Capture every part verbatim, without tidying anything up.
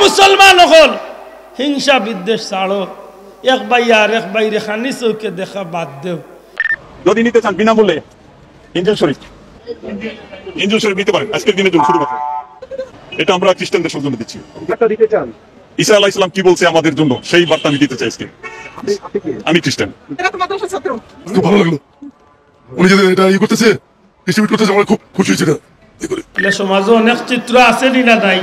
মুসলমান অকল, হিংসা বিদ্বেষ ছাড়ো, এক ভাই আর এক ভাইরে খানি চউখে দেখা বাদ দেও। যদি নিতে চান বিনামূল্যে ইঞ্জিল শরীফ, ইঞ্জিল শরীফ নিতে পারেন আজকের দিনের জন্য শুধুমাত্র। এটা আমরা খ্রিস্টানদের সৌজন্য দিচ্ছি। একটা দিতে চান? ঈসা আলাইহিস সালাম কি বলছে আমাদের জন্য, সেই বার্তা আমি দিতে চাই আজকে। আপনি, আপনি কি? আমি খ্রিস্টান। এরা তো মাদ্রাসার ছাত্র। খুব ভালো লাগলো, উনি যদি এটা ইয়ে করতেছে, ডিস্ট্রিবিউট করতেছে, আমরা খুব খুশি হয়েছি এটা। এই করে। তাহলে সমাজে অনেক চিত্র আছে নি না নাই?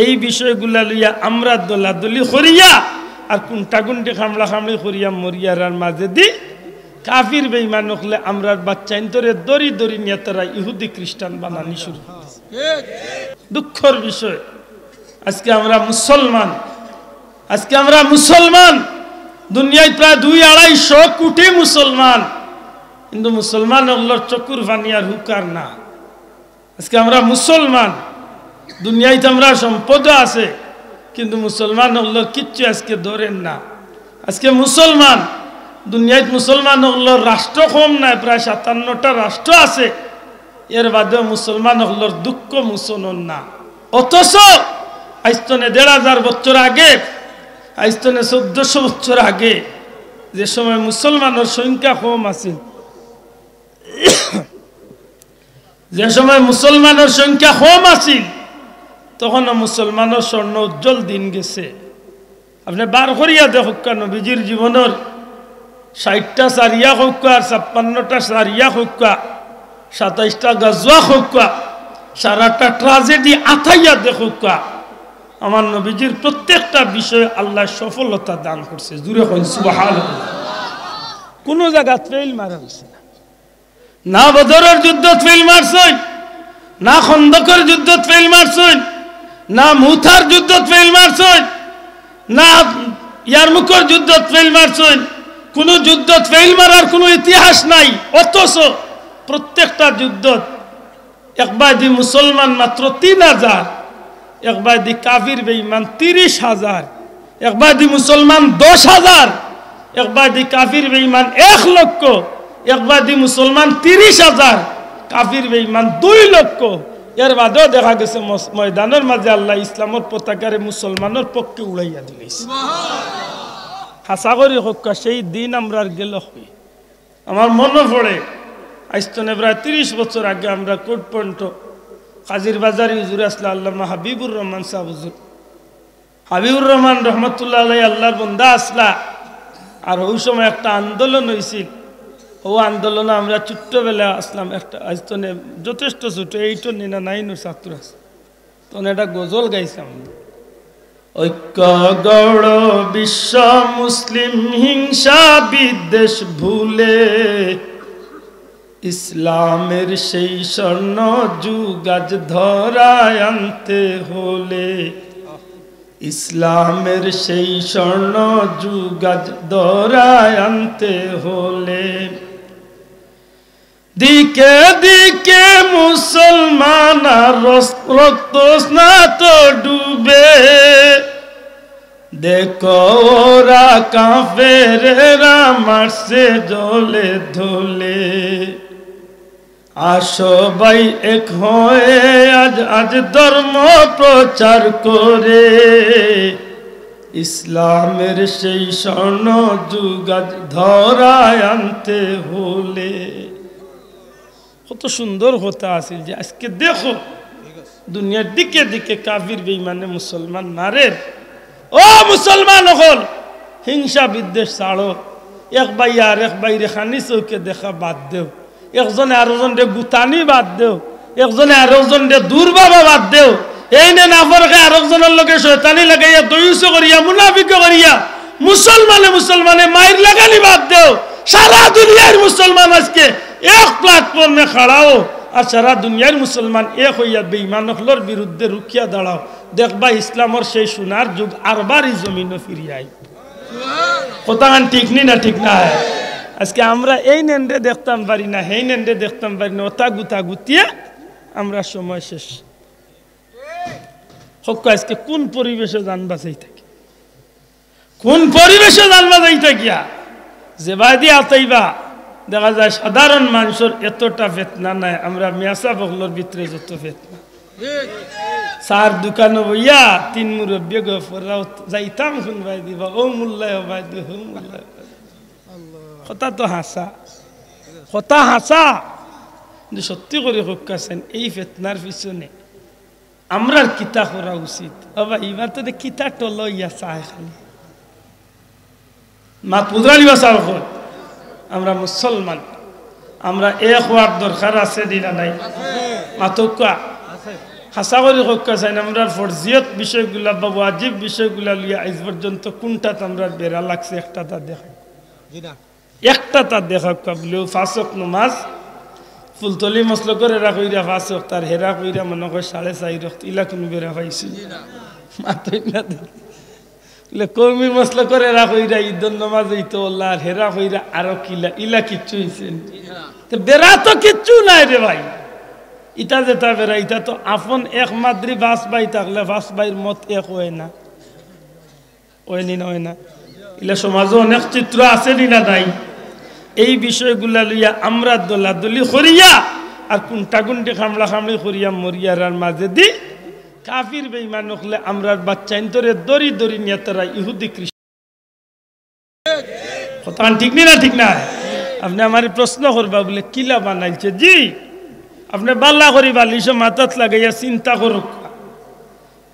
এই বিষয়গুলা লইয়া আমরা দলাদলি করিয়া আর কুন্টাকুন্টি খামড়া খামড়ি করিয়া মরিয়ার আর মাঝেদি কাফির বেঈমান অকলে আমরার বাচ্চাইন্তরে দড়ি দড়ি নিয়া তারা ইহুদি খ্রিস্টান বানানি শুরু করছে। দুঃখর বিষয়, আজকে আমরা মুসলমান, আজকে আমরা মুসলমান, দুনিয়াত প্রায় দুই আড়াইশো কোটি মুসলমান, কিন্তু মুসলমান অকলর চকুর পানি আর হুকার না। আজকে আমরা মুসলমান, দুনিয়াত আমরা সম্পদ আছে, কিন্তু মুসলমান অকলর কিচ্ছু আজকে ধরের না। আজকে মুসলমান, দুনিয়াত মুসলমান অকলর রাষ্ট্র কম নায়, প্রায় সাতান্নটা রাষ্ট্র আছে, এর বাদেও মুসলমান অকলর দুঃখ মুছন অর না। অথচ আইজ তনে দেড় হাজার বছর আগে, আইজ তনে চৌদ্দশো বছর আগে, যে সময় মুসলমানর সংখ্যা কম আছিল, যে সময় মুসলমানর সংখ্যা কম আছিল, তখনও মুসলমানর স্বর্ণ উজ্জ্বল দিন গেছে। আপনে বার করিয়া দেখউক্কা, নবীজির জীবনর ষাইটটা সারিয়া কউক্কা আর ছাপ্পান্নটা সারিয়া কউক্কা, সাতাইশটা গাজওয়া কউক্কা, সারাটা ট্রাজেডি আতাইয়া দেখউক্কা, আমার নবীজির প্রত্যেকটা বিষয়ে আল্লায় সফলতা দান করছে। জুরে কইন সুবহানাল্লাহ। কুনু জাগাত ফেইল মারা অইছে না। না বদরর যুদ্ধত ফেইল মারছইন, না খন্দকর যুদ্ধত ফেইল মারছইন, না মুতার যুদ্ধত ফেইল মারছইন, না ইয়ারমুকর যুদ্ধত ফেইল মারছইন। কুনু যুদ্ধত ফেইল মারার কুনু ইতিহাস নাই। অথচ প্রত্যেকটা যুদ্ধত এক বায়দি মুসলমান মাত্র তিন হাজার, এক বায়দি কাফির বেঈমান তিরিশ হাজার, এক বায়দি মুসলমান দশ হাজার, এক বায়দি কাফির বেঈমান এক লক্ষ, এক বায়দি মুসলমান তিরিশ হাজার, কাফির বেঈমান দুই লক্ষ। এর বাদেও দেখা গেছে মস-, ময়দানর মাঝে আল্লায় ইসলামর পতাকারে মুসলমানর পক্ষে উড়াইয়া দিলাইছে। হাছা করি কউক্কা, সেই দিন আমরার গেল কই? আমার মনো পড়ে, আইজ তনে প্রায় তিরিশ বছর আগে আমরা কোর্ট পয়েন্টো কাজির বাজারি হুজুর আছলা আল্লামা হাবিবুর রহমান সাব হুজুর। হাবিবুর রহমান রহমতুল্লাহ আলাইহি আল্লার বন্দা আছলা। আর অউ সময় একটা আন্দোলন অইছিল, অউ আন্দোলনো আমরা ছোট্টবেলা আছলাম, একটা, আইজ তনে যথেষ্ট ছোট, এইটর নি না নাইনর ছাত্র আছি। তখন একটা গজল গাইছলাম। ঐক্য গড় বিশ্ব মুসলিম, হিংসা বিদ্বেষ ভুলে, ইসলামের সেই স্বর্ণ যুগ আজ ধরায় আনতে হলে, ইসলামের সেই স্বর্ণ যুগ আজ ধরায় আনতে হলে, দিকে দিকে মুসলমান আর রস-, রক্ত স্নাত ডুবে। দেখো ওরা কাফেরেরা মারছে জলে ধলে। আসো ভাই এক হয়ে আজ, আজ ধর্ম প্রচার করে। ইসলামের সেই স্বর্ণ যুগ আজ ধরায় আনতে হলে। কত সুন্দর কথা আছিল যে আজকে দেখো দুনিয়ার দিকে দিকে কাফির বেঈমানে মুসলমান মারের। ও মুসলমান অকল, হিংসা বিদ্বেষ ছাড়ো, এক ভাই আর এক ভাইরে খানি চউখে দেখা বাদ দেও। একজনে আরোজনরে গুতানি বাদ দেও, একজনে আরোজনরে দুর্ভাবা বাদ দেও। এইনে না ফরকে আরোজনর লগে শয়তানি লাগাইয়া, দয়ুসি করিয়া, মুনাফিকি করিয়া, মুসলমানে মুসলমানে মাইর লাগানি বাদ দেও। সারা দুনিয়ার মুসলমান আজকে এক প্ল্যাটফর্মে খাড়াও, আর সারা দুনিয়ার মুসলমান এক অইয়া বেঈমান অকলর বিরুদ্ধে রুখিয়া দাঁড়াও। দেখবা ইসলামর সেই সোনার যুগ আরবার ই জমিনো ফিরিয়া আইবো। কথাখান ঠিক নি না ঠিক নায়? আজকে আমরা এইন এনরে দেখতাম পারি না, হেইন এনরে দেখতাম পারি না, অতা গুতা গুতিয়া আমরা সময় শেষ। কউক্কা আজকে কুন পরিবেশো জান বাচাই থাকি, কুন পরিবেশো জান বাচাই থাকিয়া যে বায়দি আতাইবা, দেখা যায় সাধারণ মানষর এতটা ফেতনা নাই, আমরা মিয়াসাব অকলর ভিতরে যত ফেতনা। চার দোকানো বইয়া তিন মুরব্বিয়ে গফরাও যাইতাম শুনবাই দিবা, ও মোল্লায় হবাই দি, ও মোল্লায় হবাই দি। কথা তো হাছা, কথা হাছা। কিন্তু সত্যি করি কউক্কা চাইন, এই ফিতনার পিছনে আমরার কিতা করা উচিত? বাবা, ইবার তো দে কিতা টল ইয়া চায় খালি। মাত বুঝানি বাসা অকল। আমরা মুসলমান, আমরা এক হওয়ার দরকার আছে নি না নাই? মাতউক্কা। হাছা করি কউক্কা চাইন, আমরার ফরজিয়ত বিষয়গুলা বা ওয়াজিব বিষয়গুলা লইয়া আইজ পর্যন্ত কুনটাত আমরার বেড়া লাগছে? একটা তা দেখাই। একটা তা দেখাউক্কা, বুলে, ও পাঁচ ওয়াক্ত নমাজ, ফুলতলি মসলকর এরা কইরা পাঁচ ওয়াক্ত, আর হেরা কইরা মনো কয় সাড়ে চাইর ওয়াক্ত, ইলা কুনু বেড়া পাইছি? মাতইন না দে। বুলে, কওমি মসলকর এরা কইরা ইদর নমাজ অইতো অলা, আর হেরা কইরা আরো কিলা, ইলা কিচ্ছু অইছে নি? তে বেড়া তো কিচ্ছু নাই রে ভাই। ইতা যেতা বেড়া, ইতা তো আপন এক মাদ্রি পাঁচ ভাই থাকলে পাঁচ ভাইর মত এক অয় না। অয় নি না, অয় না? ইলা সমাজো অনেক চিত্র আছে নি না নাই? এই বিষয়গুলা লইয়া আমরা দলাদলি করিয়া আর কুন্টাকুন্টি খামড়া খামড়ি করিয়া মরিয়ার, আর মাজেদি কাফির বেইমান অকলে আমরার বাচ্চাইন্তরে দড়ি দড়ি নিয়া তারা ইহুদি খ্রিস্টান। কথা ঠিক নি না, ঠিক না? আপনে আমারে প্রশ্ন করবা বুলে, কিলা বানাইছে? জি, আপনে বালা করি বালিশো মাথাত লাগাইয়া চিন্তা করউক্কা।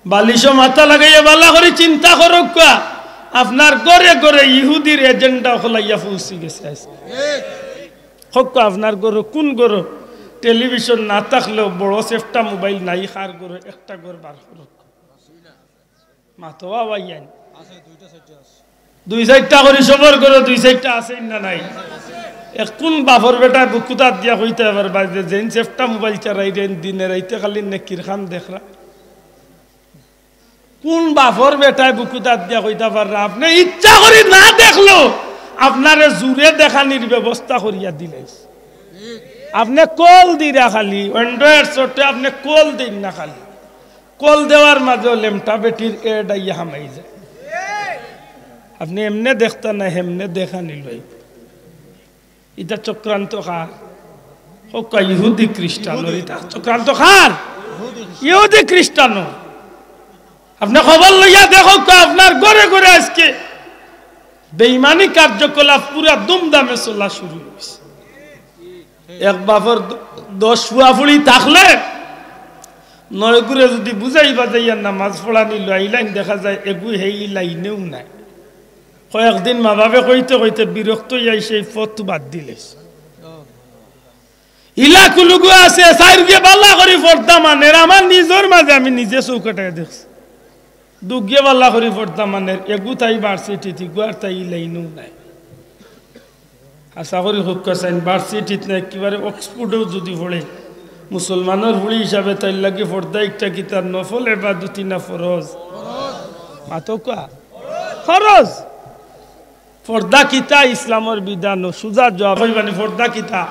বালিশো মাথা লাগাইয়া বালা করি চিন্তা করউক্কা, আপনার ঘরে ঘরে ইহুদির এজেন্ডা অকল আইয়া পৌঁছি গেছে আইজকে। কউক্কা, আপনার ঘরো কুন ঘরো টেলিভিশন না থাকলেও বড় সেফটা মোবাইল নাই, কার ঘরো একটা ঘর বার করউক্কা। মাতো বা ভাইয়াইন। দুই চাইরটা করি সবর ঘরো দুই চাইরটা আছে না নাই? এক কুন বাপর বেটায় বুকুত আত দিয়া কইতা পারবা যে যেইন সেফটা মোবাইল চালাইরা দিনে রাইতে খালি নেকির কাম দেখরা? কুন বাপর বেটায় বুকুত আত দিয়া কইতা পাররা, আপনে ইচ্ছা করি না দেখলেও আপনারে জুরে দেখানির ব্যবস্থা করিয়া দিলাইছে? আপনে কল দিরা খালি, Android সেটে আপনে কল দেইন না খালি, কল দেওয়ার মাজেও লেমটা বেটির এড আইয়া হামাই যায়। আপনে এমনে দেখতা না, হেমনে দেখানি লই। ইতা চক্রান্ত কার? কউক্কা, ইহুদি খ্রিস্টানর। ইতা চক্রান্ত কার? ইহুদি খ্রিস্টানর। আপনে খবর লইয়া দেখউক্কা, আপনার ঘরে ঘরে আইজকে বেইমানি কার্যকলাপ পুরা ধুমধামে চলা শুরু অইছে। এক বাপর দ-, দশ ফুয়া ফুড়ি থাকলে নয়গুরে যুদি বুঝাই বাজাইয়া নামাজ পড়ানি লইলাইন, দেখা যায় এগু হেই লাইনেও নাই। কয়েকদিন মা বাপে কইতে কইতে বিরক্ত অইয়া সেই পথ বাদ দিলে। ইলা কুনুগু আছে, চাইরগুয়ে বালা করি পর্দা মানের, আমার নিজর মাজে আমি নিজে চউকাটায় দেখছি। দুগুয়ে বালা করি পর্দা মানের, এগু তাই ভার্সিটিত, ইগু আর তাই লাইনও নাই। আশা করি কউক্কা চাইন, ভার্সিটিত না, একেবারে অক্সফোর্ডেও যুদি পড়ে, মুসলমানর ফুড়ি হিসাবে তাইর লাগি পর্দা একটা কিতা নফল এবাদতি না ফরজ? মাতউক্কা। ফরজ। পর্দা কিতা? ইসলামর বিধান। সুজা জবাব অইবানি, পর্দা কিতা?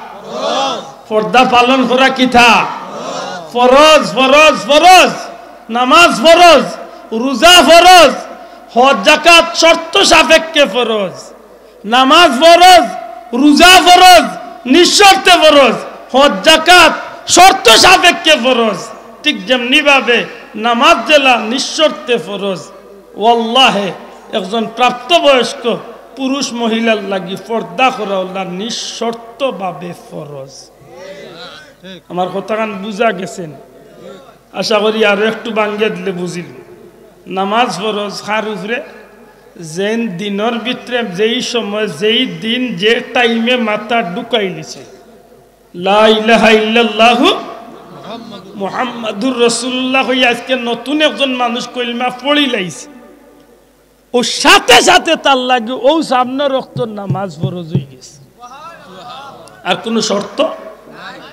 পর্দা পালন করা কিতা? ফরজ, ফরজ, ফরজ। নামাজ ফরজ, রোজা ফরজ, হজ জাকাত শর্ত সাপেক্ষে ফরজ। নামাজ ফরজ, রোজা ফরজ, নিঃশর্তে ফরজ, হজ জাকাত শর্ত সাপেক্ষে ফরজ। ঠিক যেমনি ভাবে নামাজ যেলা নিঃশর্তে ফরজ, ওয়াল্লাহে, একজন প্রাপ্তবয়স্ক পুরুষ মহিলার লাগি পর্দা করা অলা নিঃশর্তভাবে ফরজ। আমার কথাখান বুঝা গেছে নি? আশা করি আরো একটু ভাঙ্গিয়া দিলে বুঝিল। নামাজ ফরজ কার উপরে? যেইন দিনর ভিতরে, যেই সময়, যেই দিন, যে টাইমে মাথা ঢুকাইলিছে, লা ইলাহা ইল্লাল্লাহু মুহাম্মাদুর রাসূলুল্লাহ কইয়া আইজকে নতুন একজন মানুষ কলমা পড়িলাইছে, অউ সাথে সাথে তার লাগি অউ সামনর ওয়াক্তর নামাজ ফরজ অইগেছে। আর কুনু শর্ত?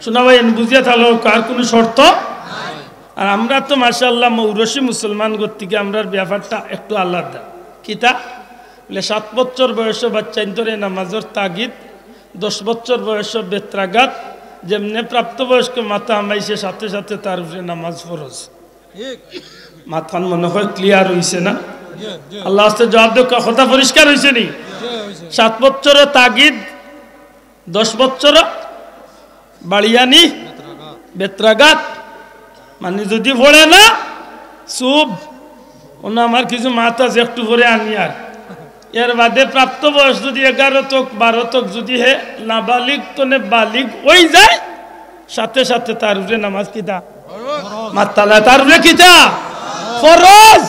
শুনা ভাই, এন বুঝিয়া থাকলে, আর কুনু শর্ত? আর আমরা তো মাশাআল্লাহ মৌরসি মুসলমান গতিকে আমরার ব্যাপারটা একটু আলাদা। কিতা? বুলে, সাত বছর বয়সো বাচ্চাইন্তরে নামাজর তাগিদ, দশ বছর বয়সো বেত্রাঘাত, যেমনে প্রাপ্তবয়স্ক মাথা হামাইছে, সাথে সাথে তার উপরে নামাজ ফরজ। মাতখান মনে হয় ক্লিয়ার অইছে না? আল্লাহ আস্তে জবাব দেউক্কা, কথা পরিষ্কার অইছে নি? সাত বছরো তাগিদ, দশ বছরো বাড়িয়ানি, বেত্রাঘাত। মানে যদি পড়ে না, চুপ। অনো আমার কিছু মাত আছে, একটু পরে আনিয়ার। এর বাদে প্রাপ্ত বয়স যদি এগারো তক, বারো তক যদি হে নাবালিগ তনে বালিগ অইযায়, সাথে সাথে তার উপরে নামাজ কিতা? মাত্তালা, তার উপরে কিতা? ফরজ।